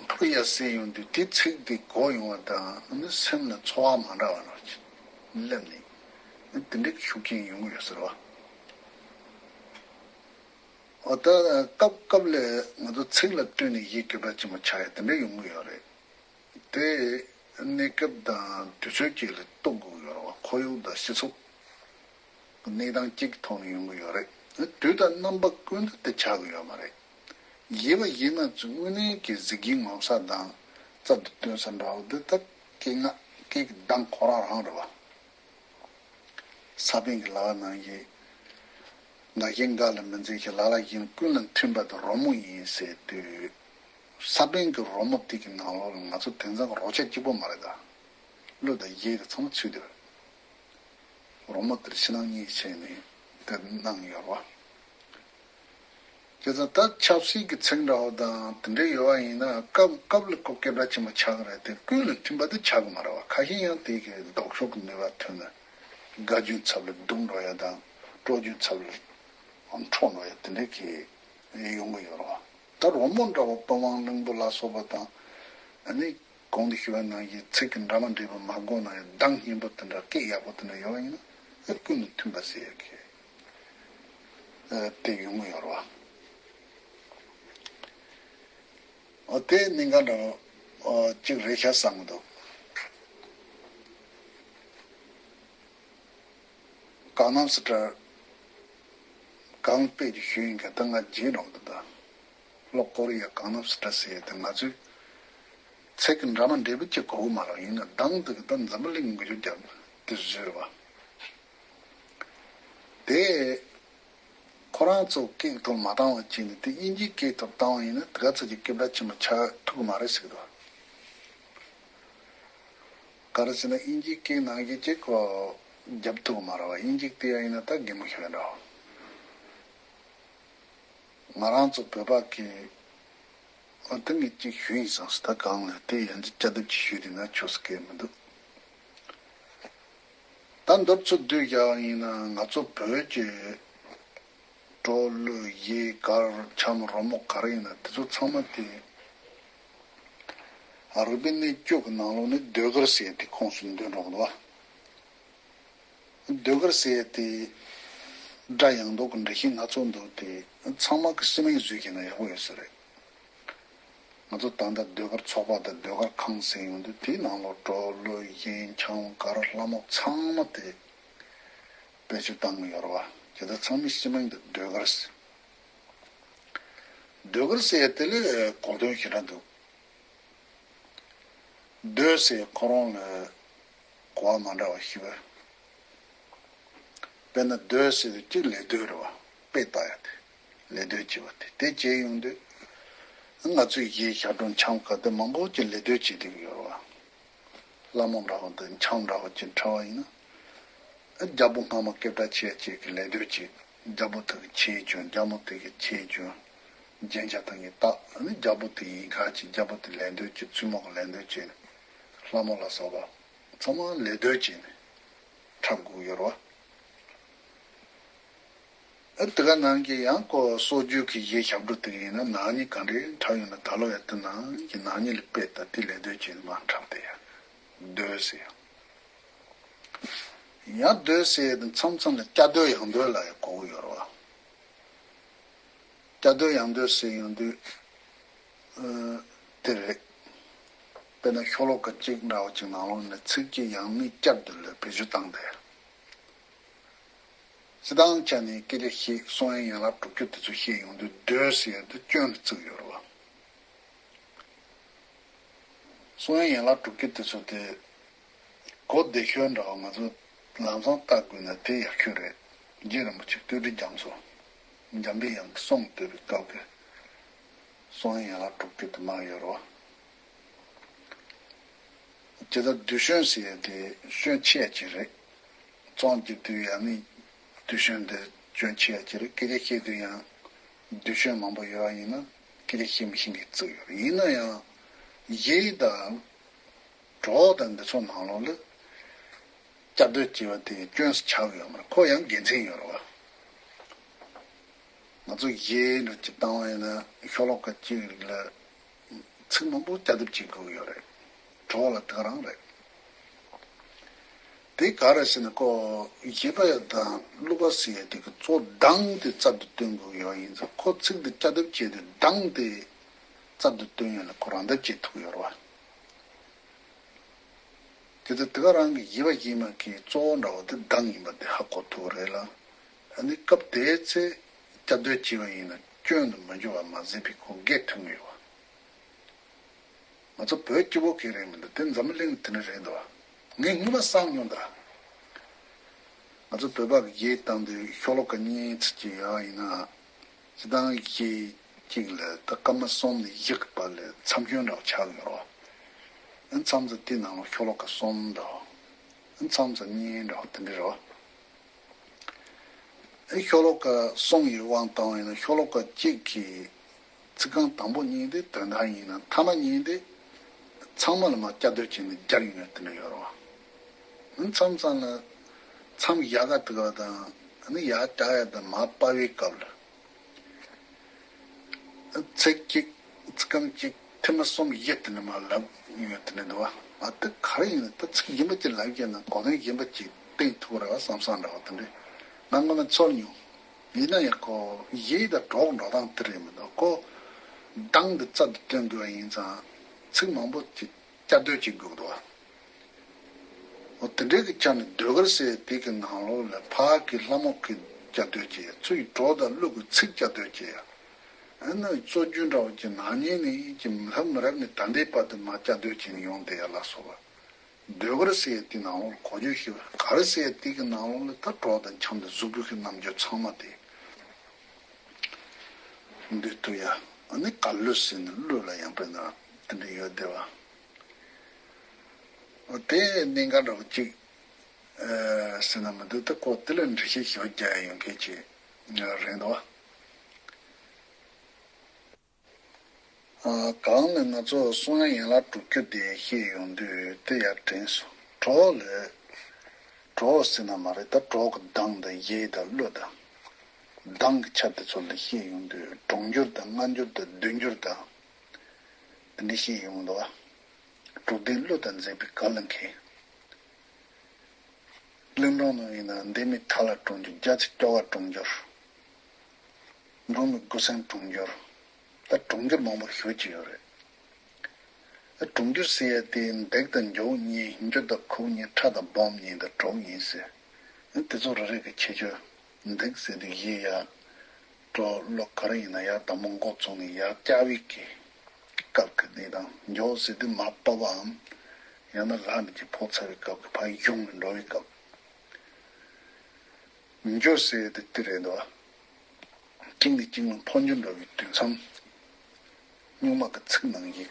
འཕུར་ཡ་ཟེར་ཡོང་དུས་དེ་ཚིག་དེ་གོ་ཡོང་བ་དང་ཨ་ནི་སེམས་ལ་ཚོར་བ་མ་འདྲ་བ་ནང་ཅིག་སླེབས་ནས་ཨ་དེ་འདྲ་གི་ཤུགས་རྐྱེན་ཡོང་གི་ཡོད་ཟེར་བ། འོ་ད་སྐབས་སྐབས་ལ་ང་ཚོ་ཚིག་ལ་ལྟོས་ནས་གཞས་སྐད་གྲགས་ཆེན་པོ་ཆགས་ཡ་དེ་འདྲ་ཡོང་གི་ཡོད་རེད། དེ་གནས་སྐབས་དང་དུས་ཚོད་ཅིག་ལ་གཏུག་དགོས་ཀྱི་ཡོད་རེད་བ། ཁོར་ཡུག་དང་སྤྱི་ཚོགས་ཀྱི་གནས་སྟངས་གཅིག་གི་ཐོག་ནས་ཡོང་གི་ཡོད་རེད། དུས་དང་རྣམ་པ་ཀུན་ཏུ་དེ་ཆགས་ཀྱི་ཡོད་མ་རེད། གཞས་པ་གཞས་སྣ་ཚོས་དངོས་གནས་ཀྱི་གཟི་བརྗིད་ངོམ་ས་དང་རྩལ་དུ་སྟོན་ས་འདྲ་བོ་འདི་ད་སྐད་ངག་སྐད་ཀྱི་གདངས་ཁོ་རང་རང་རེད་བ། ས་པཎ་གྱི་ལག་ནང་བཞིན། འགའ་ཞིག་འགའ་ལ་མི་མཛེས་ཤིང་། ལ་ལ་ཞིག་ཀུན་ལ་མཐུན་པ་དང་རོལ་མོ་ཡིན་ཟེར་དུས། ས་པཎ་གྱི་རོལ་མོ་དེ་གི་ནང་ལོགས་ལ་ང་ཚོ་དེང་སང་གི་རོལ་ཆ་གཅིག་པོ་མ་རེད་ད། གླུ་དང་གཞས་དེ་ཚང་མ་ཚུད་དེ་རེད། རོལ་མོ་དེར་ཕྱི་ནང་གཉིས་བྱས་ནས་དེ་གནང་ཡོད་རེད་བ། བྱས་ཙང་ད་ཆབ་སྲིད་ཀྱི་ཚིག་འདྲ་བོ་དང་དེ་འདྲ་ཡོད་པ་ཡིན་ན་སྐབས་སྐབས་ལ་ཁོ་སྐད་གྲགས་ཆེན་པོ་ཆགས་ཀྱི་རེད་དེ་ཀུན་ལ་མཐུན་པ་དེ་ཆགས་ཀྱི་མ་རེད་བ། ཁ་ཤས་ཡང་དེ་གི་ལྡོག་ཕྱོགས་ཀྱི་ནུས་པ་ཐོན་ནས་དགའ་རྒྱུའི་ཚབ་ལ་སྡུག་འགྲོ་ཡ་དང་སྤྲོ་རྒྱུའི་ཚབ་ལ་འཕྲོག་འགྲོ་ཡ་དེ་འདྲ་གི་ཡོང་གི་ཡོད་རེད་བ། ད་རོལ་མོ་འདྲ་བོ་པི་ཝང་གླིང་བུ་ལ་སོགས་པ་དང་ཨ་ནི་གོང་དུ་ཞུས་པ་ནང་བཞིན་ཚིག་གི་འདྲ་མ་འདྲེས་པ་མ་གོ་ན་ཡང་གདངས་སྙན་པོ་དེ་འདྲ་སྐད་ཡག་པོ་དེ་འདྲ་ཡོད་པ་ཡིན་ན་ཨ་ཀུན་ལ་མཐུན་པ་ཟེར་ཡ་གི་ཨ་དེ་ཡོང་གི་ཡོད་རེད་བ། ཨོ་དེ་གནད་འགག་འདྲ་བོ་ཨོ་གཅིག་རེད་ཤག་བསམ་གི་འདུག་ཀང་ནམ་སི་ཊལ་གང་དཔེ་ཅིག་ཞུས་ཡིན་ག་ད་ང་བརྗེད་འགྲོ་གི་འདུག་ད་ལོ་ཀོ་རི་ཡ་ཀང་ནམ་སི་ཊལ་ཟེར་ཡ་དེ་ང་ཚོས་ཚིག་གི་འདྲ་མ་འདྲེས་པོ་གཅིག་གོ་གི་མ་རེད། ཡིན་ན་གདངས་དེ་གི་ད་འཛམ་བུ་གླིང་འགུལ་སྐྱོད་རྒྱབ་དེ་བཟོས་རེད་བ། དེ་ཁོ་རང་ཚོ་སྐད་ཐོག་མ་བཏང་བ་བྱས་ནས་དེ་དབྱིན་ཇིའི་སྐད་ཐོག་བཏང་བ་ཡིན་ན་དེ་ག་ཚོད་ཀྱི་སྐད་གྲགས་ཆེན་པོ་ཆགས་ཐུབ་ཀྱི་མ་རེད་ཟེར་གི་འདུག་ག་རེ་ཟེར་ན་དབྱིན་ཇིའི་སྐད་ནང་བཞིན་ཅིག་ཁོ་རྒྱབ་ཐུབ་ཀྱི་མ་རེད་བ། དབྱིན་ཇིའི་སྐད་ཡིན་ན་ད་གད་མོ་ཤོར་འདྲ་བ། ང་རང་ཚོ་བོད་པ་གི་ ཨ་ད་ངས་གཅིག་ཞུས་ཡིན་བསམ་སོང་། ད་གང་ལ་དེ་ཡན་ཆད་བསྐྱར་ཟློས་ཅིག་ཞུས་དེ་ན་ཆོག་ས་གལ་མི་འདུག་ད་མདོར་ཚུར་བསྡུས་བཞག་ཡིན་ན་ང་ཚོ་བོད་ཀྱི་གྲོ་ལུག་ཡས་གར་འཆམ་རོལ་མོ་ག་རེ་ཡིན་ན་དེ་ཚོ་ཚང་མ་དེ་རིག་པའི་གནས་བཅུ་གི་ནང་ལོགས་ནས་ཟློས་གར་ཟེར་ཡ་དེ་ཁོངས་སུ་འདུས་འགྲོ་གི་འདུག་བ། ཟློས་གར་ཟེར་ཡ་དེ་སྒྲ་ཡངས་དོག་གི་འགྲེལ་བཤད་སྣ་ཚོགས་འདུག་དེ་ཚང་མ་གི་སྤྱི་མིང་བཟོས་ཤེས་ན་ཡག་པོ་ཡོད་ས་རེད། ང་ཚོ་ད་ལྟ་ཟློས་གར་ཚོགས་པ་དང་ཟློས་གར་ཁང་ཟེར་ཡོང་དུས་དེའི་ནང་ལོགས་གྲོ་ལུག་ཡས་འཆམ་གར་ལྷ་མོ་ཚང་མ་དེ་བེད་སྤྱོད་བཏང་གི་ཡོད་རེད་བ། དེ་ཚོ་ཚང་མའི་སྤྱི་མིང་དེ་ཟློས་གར་ཟེར། ཟློས་གར་ཟེར་ཡ་དེ་ལ་གོ་དོན་ཞེ་དྲག་འདུག་ཟློས་ཟེར་ཁོ་རང་ལ་གོ་བ་མ་འདྲ་བ་ཞིག་བས། དཔེར་ན་ཟློས་ཟེར་དུས་གཅིག་ལད་ཟློས་རེད་བ། དཔེ་ལྟ་ཡ་དེ། ལད་ཟློས་བྱེད་པ་དེ། དེ་བྱས་ཡོང་དུས་ང་ཚོའི་གཞས་ཞབས་བྲོ་འཆམ་ག་དེ་མང་པོ་ཅིག་ལད་ཟློས་བྱེད་བསྡད་ཀྱི་ཡོད་རེད་བ། ལྷ་མོ་འདྲ་བོ་དང་འཆམ་འདྲ་བོ་ཅིག་འཁྲབ་པ་ཡིན་ན། རྒྱལ་པོ་སྔ་མ་སྐད་གྲགས་ཆེ་ཆེ་གི་ལད་ཟློས་བྱེད། རྒྱལ་པོ་དེ་གི་ཆས་གྱོན། རྒྱལ་མོ་དེ་གི་ཆས་གྱོན། རྒྱན་ཆ་དང་གི་རྟགས། ཨ་ནི་རྒྱལ་པོ་དེ་ཡིན་ཁ་ཅིག་རྒྱལ་པོ་དེ་ལད་ཟློས་བྱེད། བཙུན་མོ་གི་ལད་ཟློས་བྱེད། ལྷ་མོ་ལ་སོགས་པ་ཚང་མ་ལད་ཟློས་བྱེད་ནས་འཁྲབ་དགོས་ཡོད་རེད་བ། ཨ་དེ་ག་ནང་གི་ཡང་ཁོ་སྲོལ་རྒྱུན་གྱི་གཞས་ཞབས་བྲོ་དེ་ཡིན་ན་ནག་ཉེས་ག་འདྲའི་འཁྲབ་ཡོད་ན་ད་ལོ་ཡང་དེ་ནང་གི་ནག་ཉེས་ལ་དཔེ་ལྟ་དེ་ལད་ཟློས་བྱེད་ནས་མར་འཁྲབ་བསྡད་ཡ། ཟློས་ཟེར་ཡ། ཡང་ཟློས་ཟེར་ཡ་དེ་མཚམས་མཚམས་ལ་བསྐྱར་ཟློས་ཡང་ཟློས་ལ་ཡང་གོ་གི་ཡོད་རེད་བ། བསྐྱར་ཟློས་ཡང་ཟློས་ཟེར་ཡོང་དུས་ཨ་དེ་རེད། དཔེར་ན་ཤོ་ལོ་ཀ་གཅིག་འདྲ་བོ་ཅིག་ནང་ལོགས་ནས་ཚིག་གཅིག་ཡང་མིན་བསྐྱར་ཟློས་ལ་བེད་སྤྱོད་བཏང་སྟེ། སྤྱིར་བཏང་ཆ་ནས་སྐད་ཆ་བཤད། གསུང་ཡན་ཡན་ལག་དྲུག་ཅུ་དེ་ཚོ་བཤད་ཡོང་དུས་ཟློས་ཟེར་ཡ་དེ་སྐྱོན་ལ་བརྩི་གི་ཡོད་རེད་བ། གསུང་ཡན་ཡན་ལག་དྲུག་ཅུ་དེ་ཚོ་དེ་གོ་བདེ་ཤོས་འདྲ་བ་ང་ཚོ་ལམ་སང་བལྟ་དགོས་ན་དེ་ཡག་ཤོས་རེད། རྗེ་རིན་པོ་ཆེ་བསྟོད་འགྲེལ་རྒྱ་མཚོ། འཇམ་པའི་དབྱངས་ཀྱི་གསུང་བསྟོད་པའི་སྐབས་ཀྱི་གསུང་ཡན་ཡན་ལག་དྲུག་ཅུ་དེ་མར་ཡོད་རེད་བ། ཇི་ལྟར་བསྡུས་ཤོན་ཟེར་ཡ་དེ་ཤོན་ཆེ་ཡ་ཅིག་རེད། རྩོམ་རྒྱབ་དུས་ཡང་ནི་བསྡུས་ཤོན་དེ་ཤོན་ཆེ་ཡ་ཅིག་རེད། སྐད་ཆ་བཤད་དུས་ཡང་བསྡུས་ཤོན་མང་པོ་ཡོད་པ་ཡིན་ན་སྐད་ཆ་བཤད་མི་ཤེས་མཁན་བརྩི་གི་ཡོད་རེད། ཡིན་ན་ཡང་གཞས་དང་བྲོ་དང་འདི་ཚོ་ནང་ལོགས་ལ་བསྐྱར་ཟློས་བྱས་པ་དེ་སྐྱོན་ཟེར་ཆགས་ཀྱི་ཡོད་མ་རེད། ཁོ་ཡང་དགེ་མཚན་ཡོད་རེད་བ། ང་ཚོ་གཞས་འདྲ་ཅིག་བཏང་བ་ཡིན་ན་ཤོ་ལོ་ཀ་གཅིག་ལ་ཚིག་མང་པོ་བསྐྱར་ཟློས་བྱེད་དགོས་ཀྱི་ཡོད་རེད། བྲོ་ལ་དེ་ག་རང་རེད། དེ་ག་རེ་ཟེར་ན་ཁོ་གཞས་པ་ཡ་དང་གླུ་པ་ཟེར་ཡ་དེ་གི་གཙོ་གདངས་དེ་རྩལ་དུ་སྟོན་དགོས་ཀྱི་ཡོད་ཡིན་ཙང་ཁོ་ཚིག་དེ་བསྐྱར་ཟློས་བྱས་ཏེ་གདངས་དེ་རྩལ་དུ་སྟོན་ཡ་ལ་ཁོ་རང་འདེམས་བྱེད་ཐུབ་ཀྱི་ཡོད་རེད་བ། དེ་ལྟར་དེ་ག་རང་གི་གཞས་པ་གཞས་མ་གི་གཙོ་བོ་འདྲ་བོ་དེ་གདངས་ཡིན་པ་དེ་ཧ་གོ་ཐུབ་རེད་ལ། ཨ་ནི་སྐབས་དེའི་ཚེ་བསྐྱར་ཟློས་བྱས་པ་ཡིན་ན་སྐྱོན་དུ་མི་འགྱུར་བ་མ་ཟད་པའི་ཁོ་དགེ་མཐུན་ཡོད་བ། ང་ཚོ་བོད་སྐྱིད་པོ་གང་རེད་མི་འདུག་དེ་འཛམ་བུ་གླིང་དེ་འདྲ་རེད་འདུག་ངས་སྔོན་མ་བསམ་མྱོང་ད། ང་ཚོ་བོད་པ་གི་གཞས་བཏང་དུས་ཤོ་ལོ་ཀ་གཉིས་ཙམ་ཅིག་ཡོད་ཡིན་ན། སྤྱིར་བཏང་གཞས་གཅིག་ལ་ད་སྐར་མ་གསུམ་ནས་བཞི་གི་བར་ལ་མཚམས་སྐྱོན་འདྲ་བོ་ཆགས་ཡོད་རེད་བ། མཚམས་མཚམས་དེ་ནང་ལ་ཤོ་ལོ་ཀ་གསུམ་འདྲ་བོ། མཚམས་མཚམས་གཉིས་འདྲ་བོ་དེ་འདྲ་རེད་བ། ཨེ་ཤོ་ལོ་ཀ་གསུམ་ཡི་དབང་བཏང་བ་ཡིན་ན་ཤོ་ལོ་ཀ་གཅིག་གི་ཚིག་རྐང་དང་པོ་གཉིས་དེ་དོན་དག་ཡིན་ན་མཐའ་མ་གཉིས་དེ་ཚང་མ་ལ་མར་བསྐྱར་ཟློས་བྱས་ནས་སྦྱར་ཡོང་ཡ་དེ་འདྲ་ཡོད་རེད་བ། མཚམས་མཚམས་ལ་མཚམས་ཡར་ག་དེ་ག་དང་ནི་ཡར་བཀྱག་ཡ་དང་མར་སྤར་བའི་སྐབས་ལ། ཚིག་གཅིག་ཚིག་རྐང་གཅིག་ཐེངས་མ་གསུམ་བཞི་དེ་འདྲ་མར་ལབ་ཡོད་དེ་འདྲ་འདུག་བ། ཨ་དེ་ག་རེ་ཡིན་ན་ད་ཚིག་གཞན་པ་ཅིག་ལབ་ཀྱང་ན་གོ་དོན་གཞན་པ་ཅིག་སྟོན་ཐུབ་རེད་བ་བསམ་བསམ་འདྲ་བ་དེ་འདྲ་ང་སྔོན་མ་ཚོར་མྱོང་། ཡིན་ན་ཡང་ཁོ་གཞས་དང་བྲོ་བའི་འགྲོ་སྟངས་དེ་རེད་མི་འདུག་ཁོ་གདངས་འདི་རྩལ་དུ་སྟོན་དགོས་པ་ཡིན་ཙང་ཚིག་མང་པོ་ཅིག་བསྐྱར་ཟློས་བྱེད་དགོས་འདུག་བ། འོ་དེ་འདྲའི་གི་ཆ་ནས་ཟློས་གར་ཟེར་དེ་གི་ནང་ལོགས་ལ་ཕར་གི་ལྷ་མོ་གི་བསྐྱར་ཟློས་བྱེད་ཡ། ཚུར་གི་བྲོ་དང་གླུ་གི་ཚིག་བསྐྱར་ཟློས་བྱེད་ཡ། ཨ་ནི་སྲོལ་རྒྱུན་འདྲ་བོ་ཅིག་ནག་ཉེས་ནས་ཅིག་མི་ལྷབ་མི་རབས་ནས་ད་ལྟའི་བར་དུ་མར་བསྐྱར་ཟློས་བྱེད་ནས་ཡོང་བསྡད་ཡ་ལ་སོགས་པ། ཟློས་གར་ཟེར་ཡ་དེ་ནང་ལོགས་ལ་གོ་རྒྱུ་ཞིག་ག་རེ་ཟེར་ཡ་དེ་གི་ནང་ལོགས་ལ་ད་བྲོ་དང་འཆམ་དང་གཟུགས་པོ་གི་རྣམ་འགྱུར་ཚང་མ་དེ་འདུས་ཐུབ་ཡ། ཨ་ནི་གར་གླུ་ཟེར་ནས་གླུ་ལ་ཡང་དཔེར་ན་དེ་འདྲ་ཡོད་བསྡད་པ། འོ་དེ་གནད་འགག་འདྲ་བོ་གཅིག་ཨེ་ཟེར་ན་མི་འདུག་ད་ཁོ་དེ་ལ་འགྲེལ་བཤད་ཞིབ་རྒྱག་ཡ་ཡོད་མཁན་ཅིག་རེད་འདུག་བ། ཨ། གང་ནས་ང་ཚོ་གསུང་ཡན་ལག་དྲུག་ཅུ་དེ་བཤད་ཡོང་དུས་དེ་ཡར་དྲན་སོང་། གྲོགས་ལས། གྲོགས་ཟེར་ན་མ་རེད། ད་གྲོགས་ཀྱི་གདངས་དང་ཡིད་དང་བློ་དང་། གདངས་ཀྱི་ཆ་དེ་ཚོ་ལ་བཤད་ཡོང་དུས་གྲོང་འགྱུར་དང་སྔ་འགྱུར་དང་བསྡུས་འགྱུར་དང་། དེ་འདྲ་བཤད་ཡོང་འདུག་བ། དྲུག་ལྡན་བློ་དང་མཛད་པའི་གར་ལ་མཁས། གླིང་སྒྲུང་ནང་ཡིན་ན་འདས་མའི་མཐའ་ལ་གྲོང་འགྱུར། རྒྱ་ཆེ་སྐྱོ་བ་གྲོང་འགྱུར། འབྲོང་མི་དགུ་སེང་གྲོང་འགྱུར། ད་གྲོང་འགྱུར་མང་པོ་ཞེ་ཅིག་ཡོད་རེད། ད་གྲོང་འགྱུར་ཟེར་ཡ་དེ་འདེགས་དང་མགྱོགས་གཉིས། མགྱོགས་དང་ཁུག་གཉིས། ཁྲ་དང་སྦོམ་གཉིས། ད་གྲོགས་གཉིས་ཟེར། དེ་ཚོ་རེ་རེ་གི་ཁྱད་ཆོས། འདེགས་ཟེར་དུས་གཞི་ཡ། གྲོགས་བློ་ག་རེ་ཡིན་ན་ཡར་དང་པོ་འགོ་བཙུགས་ནས་ཡར་བསྐྱར་བའི་གི་སྐབས་ཀྱི་གནས་སྟངས། མགྱོགས་ཟེར་དུས་མར་སྤར་བའམ། ཡང་ན་ལག་འདི་གི་ཕོག་ཚར་བའི་སྐབས་ཀྱི་ཕར་གཞུང་ལ་འགྲོ་བའི་སྐབས། མགྱོགས་ཟེར་དེ་དེ་རེད་འདུག་བ། གཅིག་ནས་གཅིག་ལ་འཕོ་འགྱུར་འགྲོ་བའི་དུས་མཚམས། སྨྱུག་མ་གི་ཚིག་ནང་བཞིན།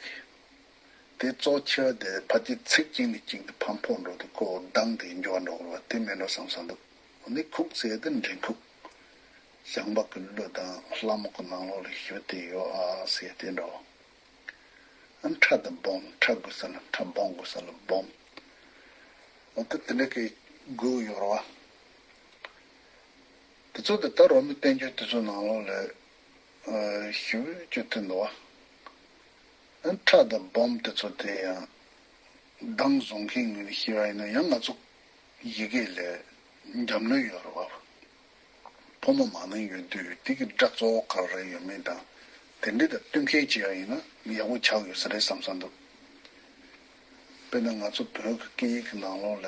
དེ་གཙོ་ཆེ་བ་དེ་ཕལ་ཆེར་ཚིག་གཅིག་ནས་གཅིག་ཏུ་ཕར་འཕོ་འགྲོ་དུས་ཁོ་གདངས་དེ་མགྱོགས་འགྲོ་བ་དེ་མེད་འགྲོ་བསམ་བསམ་འདུག་འོ་ནི་ཁུག་ཟེར་དེ་འདྲེན་ཁུག་ཞང་པ་གི་གླུ་དང་ལྷ་མོ་གི་ནང་ལོགས་ལ་ཞུ་དེ་ཡོད་ཨ་ཟེར་དེ་འདྲ་བོ། ཨ། ཁྲ་དང་སྦོམ། ཁྲ་དགོས་ས་ལ་ཁྲ། སྦོམ་དགོས་ས་ལ་སྦོམ། འོ་ད་དེ་འདྲ་གི་དགོས་ཡོད་རེད་བ། དེ་ཚོ་དེ་ད་རོ་མི་བསྟན་བཅོས་དེ་ཚོ་ནང་ལོགས་ལ་ཨ་ཞུ་བཅོས་ཐུབ་འདུག་བ། ཨ། ཁྲ་དང་སྦོམ་དེ་ཚོ་དེ་ཡང་གདངས་བཟུང་མཁན་ངོས་ནས་བཤད་པ་ཡིན་ན་ཡང་ང་ཚོ་ཡི་གེ་ལ་འཇམ་ནུས་ཡོད་རེད་བ། ཕོ་མོ་མ་ནིང་ཡོད་དུས་དེ་གི་སྒྲ་གཙོ་བོ་ག་རེ་ཡོད་མེད་དང་། དེ་འདྲ་དང་བསྟུན་མཁས་བྱེད་ཡ་ཡིན་ན་ཡག་པོ་ཆགས་ཡོད་ས་རེད་བསམ་བསམ་འདུག་དཔེར་ན་ང་ཚོ་བོད་ཀྱི་སྐད་ཡིག་གི་ནང་ལོགས་ལ་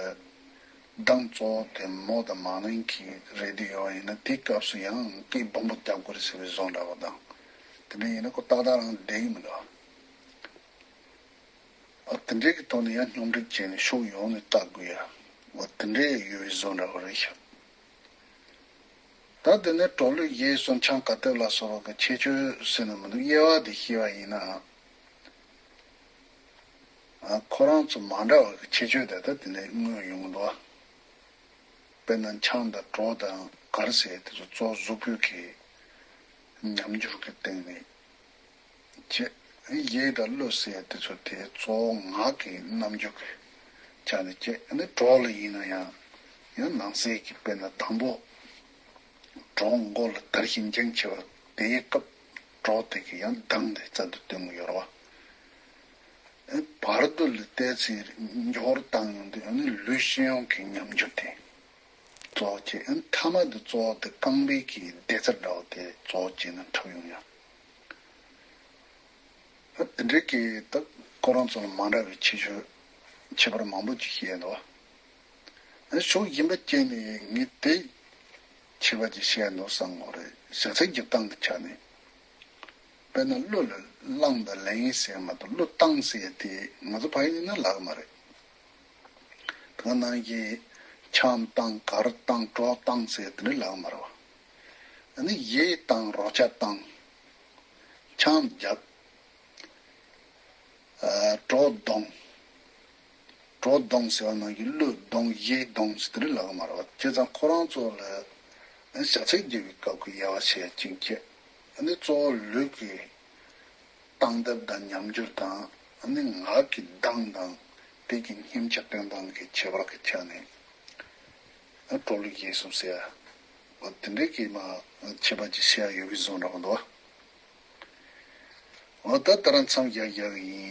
གདངས་གཙོ་བོ་དེ་མོ་དང་མ་ནིང་གི་རེད་དེ་ཡོད་པ་ཡིན་ན། དེའི་སྐབས་སུ་ཡང་སྐད་སྦོམ་པོ་རྒྱག་དགོས་རེད་ཟེར་བའི་བཟོ་འདྲ་བོ་དང་། དེ་འདྲ་ཡིན་ན་ཁོ་ཏག་ཏག་རང་བསྡད་ཀྱི་མི་འདུག་བ། འོ་དེ་འདྲའི་གི་ཐོག་ནས་ཡང་སྙོམས་སྒྲིག་བྱས་ནས་ཕྱོགས་ཡོངས་ནས་བལྟ་དགོས་ཡ། འོ་དེ་འདྲའི་ཡོད་པའི་བཟོ་འདྲ་བོ་རེད་ཤག་ད་དེ་ནས་གྲོགས་ལུས་ཡིད་གསུམ། ཆང་ག་ཏེ་ལ་སོགས་པ་གི་ཁྱད་ཆོས་ཟེར་ན་མི་འདུག་དབྱེ་བ་དེ་ཤེས་པ་ཡིན་ན། ཨ། ཁོ་རང་ཚོ་མ་འདྲ་བ་གི་ཁྱད་ཆོས་དེ་ད་དེ་ནས་མངོན་ཡོང་གི་འདུག་དཔེར་ན་ཆང་དང་གྲོགས་དང་གར་ཟེར་དེ་ཚོ་གཙོ་བོ་གཟུགས་པོའི་གི་ཉམས་འགྱུར་གྱི་སྟེང་ནས་བྱས། ཡིད་དང་བློ་ཟེར་དེ་ཚོ་དེ་གཙོ་བོ་ངག་གི་རྣམ་འགྱུར་གྱི་ཆ་ནས་བྱས། ཨ་ནི་གྲོགས་ལ་ཡིན་ན་ཡང་ཡང་ནང་གསེས་ཀྱི་དཔེར་ན་དང་པོ་གྲོགས་མགོ་ལ་དར་ཞིང་འགྱིང་བྱེད་པ་དེའི་སྐབས་གྲོགས་དེ་གི་ཡང་གདངས་དེ་རྩལ་དུ་སྟོན་གྱི་ཡོད་རེད་བ། བར་དུ་ལ་བལྟས་ཚེ་མགྱོགས་བཏང་ཡོང་དུས་ཨ་ནི་ལུས་ཤེས་ཡོན་གྱི་ཉམས་འགྱུར་དེ་གཙོ་བོ་བྱས། ཨ་ནི་ཐ་མ་དེ་གཙོ་བོ་དེ་རྐང་པའི་གི་བདེ་རྩ་འདྲ་བོ་དེ་གཙོ་བོ་བྱས་ནས་འཁྲབ་ཡོང་ཡ། ཨ། དེ་འདྲའི་གི་ད་ཁོ་རང་ཚོ་ལ་མ་འདྲ་བའི་ཁྱད་ཆོས་ཁྱད་པར་མང་པོ་ཅིག་བཤད་འདུག་ཨ། ཕྱོགས་གཞན་པ་ཅིག་ནས་ངས་དེ་ཁྱད་པར་ཅིག་བཤད་འདུག་བསམ་གྱི་ཡོད་རེད། ཞྭ་ཚིགས་ཀྱི་གདངས་ཀྱི་ཆ་ནས། དཔེར་ན་གླུ་ལ་བླངས་དང་ལེན་ཟེར་མ་གཏོགས་གླུ་བཏང་ཟེར་དེ་ང་ཚོ་ཕ་ཡུལ་ནང་ལབ་ཀྱི་མ་རེད། ད་ག་ནང་བཞིན་ཆང་བཏང་། གར་བཏང་། གྲོགས་བཏང་ཟེར་དེ་འདྲ་ལབ་ཀྱི་མ་རེད་བ། ཨ་ནི་ཡིད་བཏང་། རོགས་ཆ་བཏང་། ཆང་བརྒྱབ། ཨ། གྲོགས་བརྡུངས། གྲོགས་བརྡུངས་ཟེར་བ་ནང་བཞིན་གླུ་བརྡུངས། ཡིད་བརྡུངས་ཟེར་དེ་འདྲ་ལབ་ཀྱི་མ་རེད་བ། བྱས་ཙང་ཁོ་རང་ཚོ་ལ་ཨ་ནི་ཞྭ་ཚིགས་བརྒྱབ་པའི་སྐབས་ཀྱི་དབྱེ་བ་ཕྱེ་ཡ་གཅིག་བྱས། ཨ་ནི་གཙོ་བོ་ལུས་ཀྱི་སྟངས་སྟབས་དང་ཉམས་འགྱུར་དང་། ཨ་ནི་ངག་གི་གདངས་དང་དེ་གི་སྙེམས་ཆ་སྟོན་སྟངས་ཀྱི་ཁྱད་པར་གྱི་ཆ་ནས། ཨ། གྲོགས་ལུས་ཡིད་གསུམ་ཟེར་ཡ། འོ་དེ་འདྲའི་གི་མ་ཁྱད་པར་ཅིག་བཤད་ཡ་ཡོད་པའི་བཟོ་འདྲ་བོ་འདུག་འོ་ད་ལྟ་རང་མཚམས་བཞག་བཞག་གི་ཡིན།